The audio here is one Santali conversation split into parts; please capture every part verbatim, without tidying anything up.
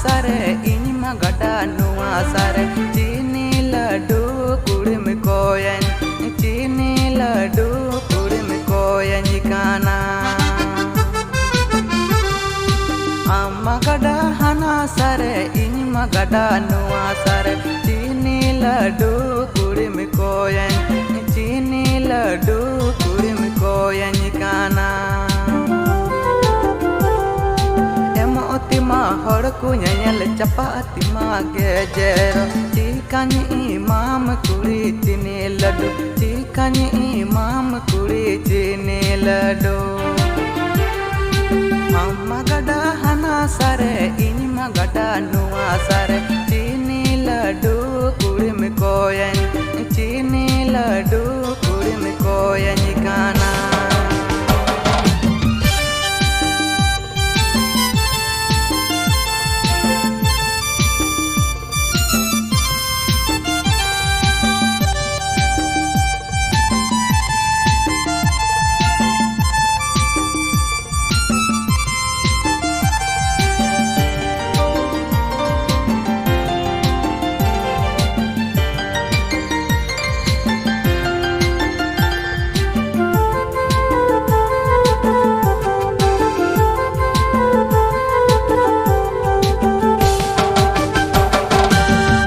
ᱥᱟᱨᱮ, ᱤᱧ ᱢᱟ ᱜᱟᱰᱟ ᱱᱚᱣᱟ ᱥᱟᱨᱮ, ᱪᱤᱱᱤ ᱞᱟᱹᱰᱩ ᱠᱩᱲᱤᱢ ᱠᱚᱭᱟᱹᱧ, ᱪᱤᱱᱤ ᱞᱟᱹᱰᱩ ᱠᱩᱲᱤᱢ ᱠᱚᱭᱟᱹᱧ ᱠᱟᱱᱟ᱾ ᱟᱢ ᱢᱟ ᱜᱟᱰᱟ ᱦᱟᱱᱟ ᱥᱟᱨᱮ, ᱤᱧ ᱢᱟ ᱜᱟᱰᱟ ᱱᱚᱣᱟ ᱥᱟᱨᱮ, ᱪᱤᱱᱤ ᱞᱟᱹᱰᱩ ᱠᱩᱲᱤᱢ ᱠᱚᱭᱟᱹᱧ, ᱪᱤᱱᱤ ᱞᱟᱹᱰᱩ ᱠᱩᱲᱤᱢ ᱠᱚᱭᱟᱹᱧ ᱠᱟᱱᱟ᱾ ᱮᱢᱚᱜ ᱛᱤᱢᱟ ᱦᱚᱲ ᱠᱚ ᱧᱮᱧᱮᱞ, ᱪᱟᱯᱟᱜ ᱛᱤᱢᱟ ᱜᱮᱡᱮᱨ, ᱪᱤᱠᱟᱹᱧ ᱮᱢᱟᱢ ᱠᱩᱲᱤ ᱪᱤᱱᱤ ᱞᱟᱹᱰᱩ, ᱪᱤᱠᱟᱹᱧ ᱮᱢᱟᱢ ᱠᱩᱲᱤ ᱪᱤᱱᱤ ᱞᱟᱹᱰᱩ᱾ ᱟᱢ ᱢᱟ ᱜᱟᱰᱟ ᱦᱟᱱᱟ ᱥᱟᱨᱮ, ᱤᱧ ᱢᱟ ᱜᱟᱰᱟ ᱱᱚᱣᱟ ᱥᱟᱨᱮ, ᱪᱤᱱᱤ ᱞᱟᱹᱰᱩ ᱠᱩᱲᱤᱢ ᱠᱚᱭᱟᱹᱧ, ᱪᱤᱱᱤ ᱞᱟᱹᱰᱩ ᱠᱩᱲᱤᱢ ᱠᱚᱭᱟᱹᱧ ᱠᱟᱱᱟ᱾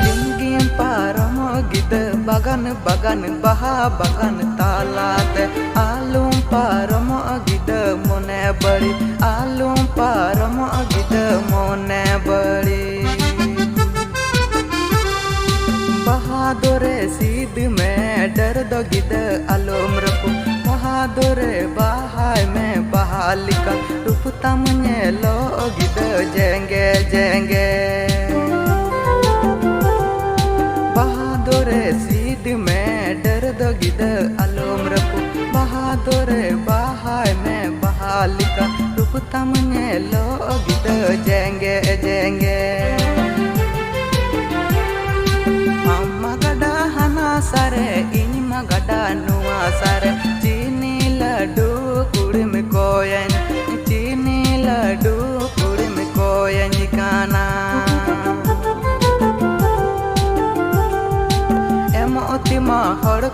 ᱡᱤᱱᱫᱜᱤᱢ ᱯᱟᱨᱚᱢᱚᱜ ᱜᱤᱫᱟᱹ ᱵᱟᱜᱟᱱ ᱵᱟᱜᱟᱱ ᱵᱟᱦᱟ ᱵᱟᱜᱟᱱ ᱛᱟᱞᱟᱛᱮ, ᱟᱞᱚᱢ ᱯᱟᱨᱚᱢᱚᱜ ᱜᱤᱫᱟᱹ ᱢᱚᱱᱮ ᱵᱟᱹᱲᱤᱡ, ᱟᱞᱚᱢ ᱯᱟᱨᱚᱢᱚᱜ ᱜᱤᱫᱟᱹ ᱢᱚᱱᱮ ᱵᱟᱹᱲᱤᱡ᱾ ᱵᱟᱦᱟ ᱫᱚᱨᱮ ᱥᱤᱫ ᱢᱮ, ᱰᱟᱹᱨ ᱫᱚ ᱜᱤᱫᱟᱹ ᱟᱞᱚᱢ ᱨᱟᱹᱯᱩᱫ᱾ ᱵᱟᱦᱟ ᱫᱚᱨᱮ ᱵᱟᱦᱟᱭ ᱢᱮ, ᱵᱟᱦᱟ ᱞᱮᱠᱟ ᱨᱩᱯ ᱛᱟᱢ ᱧᱮᱞᱚᱜ ᱜᱤᱫᱟᱹ ᱡᱮᱝᱜᱮ ᱡᱮᱝᱜᱮ᱾ ᱵᱟᱦᱟ ᱫᱚᱨᱮ ᱥᱤᱫ ᱢᱮ, ᱰᱟᱹᱨ ᱫᱚ ᱜᱤᱫᱟᱹ ᱟᱞᱚᱢ ᱨᱟᱹᱯᱩᱫ᱾ ᱵᱟᱦᱟ ᱫᱚᱨᱮ ᱵᱟᱦᱟᱭ ᱢᱮ, ᱵᱟᱦᱟ ᱞᱮᱠᱟ ᱨᱩᱯ ᱛᱟᱢ ᱧᱮᱞᱚᱜ ᱜᱤᱫᱟᱹ ᱡᱮᱝᱜᱮ ᱡᱮᱝᱜᱮ᱾ ᱟᱢ ᱢᱟ ᱜᱟᱰᱟ ᱦᱟᱱᱟ ᱥᱟᱨᱮ, ᱤᱧ ᱢᱟ ᱜᱟᱰᱟ ᱱᱚᱣᱟ ᱥᱟᱨᱮ, ᱪᱤᱱᱤ ᱞᱟᱹᱰᱩ ᱠᱩᱲᱤᱢ ᱠᱚᱭᱟᱹᱧ, ᱪᱤᱱᱤ ᱞᱟᱹᱰᱩ ᱠᱩᱲᱤᱢ ᱠᱚᱭᱟᱹᱧ ᱠᱟᱱᱟ᱾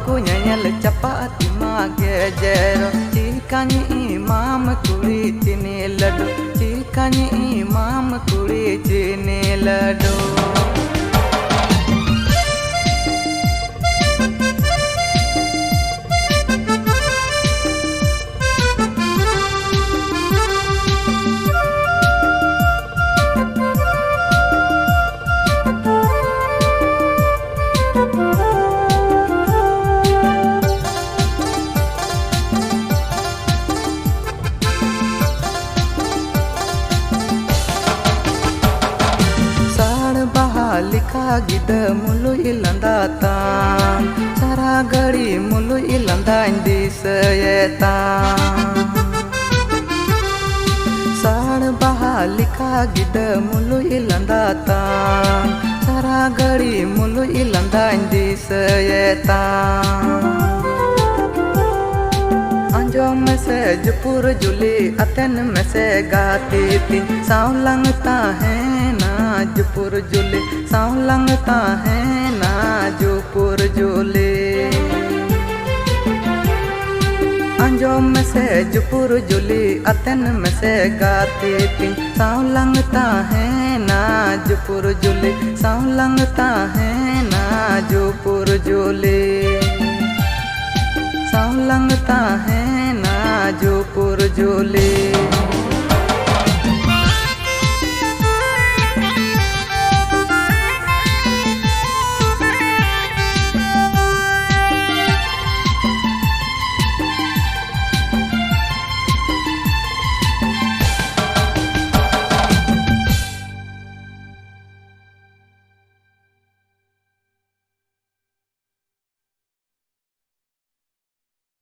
ᱠᱚ ᱧᱮᱧᱮᱞ ᱪᱟᱯᱟᱫ ᱛᱤᱢᱟ ᱜᱮᱡᱮᱨ᱾ ᱪᱤᱠᱟᱹᱧ ᱮᱢᱟᱢ ᱠᱩᱲᱤ ᱪᱤᱱᱤ ᱞᱟᱹᱰᱩ, ᱪᱤᱠᱟᱹᱧ ᱮᱢᱟᱢ ᱠᱩᱲᱤ ᱪᱤᱱᱤ ᱞᱟᱹᱰᱩ᱾ ᱥᱟᱲ ᱵᱟᱦᱟ ᱞᱮᱠᱟ ᱜᱤᱫᱟᱹ ᱢᱩᱞᱩᱡ ᱞᱟᱸᱫᱟ ᱛᱟᱢ, ᱥᱟᱨᱟ ᱜᱷᱟᱹᱲᱤ ᱢᱩᱞᱩᱡ ᱞᱟᱸᱫᱟᱧ ᱫᱤᱥᱟᱹᱭᱮᱫ ᱛᱟᱢ᱾ ᱥᱟᱲ ᱵᱟᱦᱟ ᱞᱮᱠᱟ ᱜᱤᱫᱟᱹ ᱢᱩᱞᱩᱡ ᱞᱟᱸᱫᱟ ᱛᱟᱢ, ᱥᱟᱨᱟ ᱜᱷᱟᱹᱲᱤ ᱢᱩᱞᱩᱡ ᱞᱟᱸᱫᱟᱧ ᱫᱤᱥᱟᱹᱭᱮᱫ ᱛᱟᱢ᱾ ᱟᱸᱡᱚᱢ ᱢᱮᱥᱮ ᱡᱩᱯᱩᱨ ᱡᱩᱞᱤ, ᱟᱛᱮᱱ ᱢᱮᱥᱮ ᱜᱟᱛᱮ ᱛᱤᱧ, ᱥᱟᱶᱞᱟᱝ ᱛᱟᱦᱮᱱᱟ ᱡᱩᱯᱩᱨ ᱡᱩᱞᱤ, ᱥᱟᱶᱞᱟᱝ ᱛᱟᱦᱮᱱᱟ ᱡᱩᱯᱩᱨ ᱡᱩᱞᱤ᱾ ᱟᱸᱡᱚᱢ ᱢᱮᱥᱮ ᱡᱩᱯᱩᱨ ᱡᱩᱞᱤ, ᱟᱛᱮᱱ ᱢᱮᱥᱮ ᱜᱟᱛᱮ ᱛᱤᱧ, ᱥᱟᱶᱞᱟᱝ ᱛᱟᱦᱮᱱᱟ ᱡᱩᱯᱩᱨ ᱡᱩᱞᱤ, ᱥᱟᱶᱞᱟᱝ ᱛᱟᱦᱮᱱᱟ ᱡᱩᱯᱩᱨ ᱡᱩᱞᱤ, ᱥᱟᱶᱞᱟᱝ ᱛᱟᱦᱮᱱᱟ ᱡᱩᱯᱩᱨ ᱡᱩᱞᱤ᱾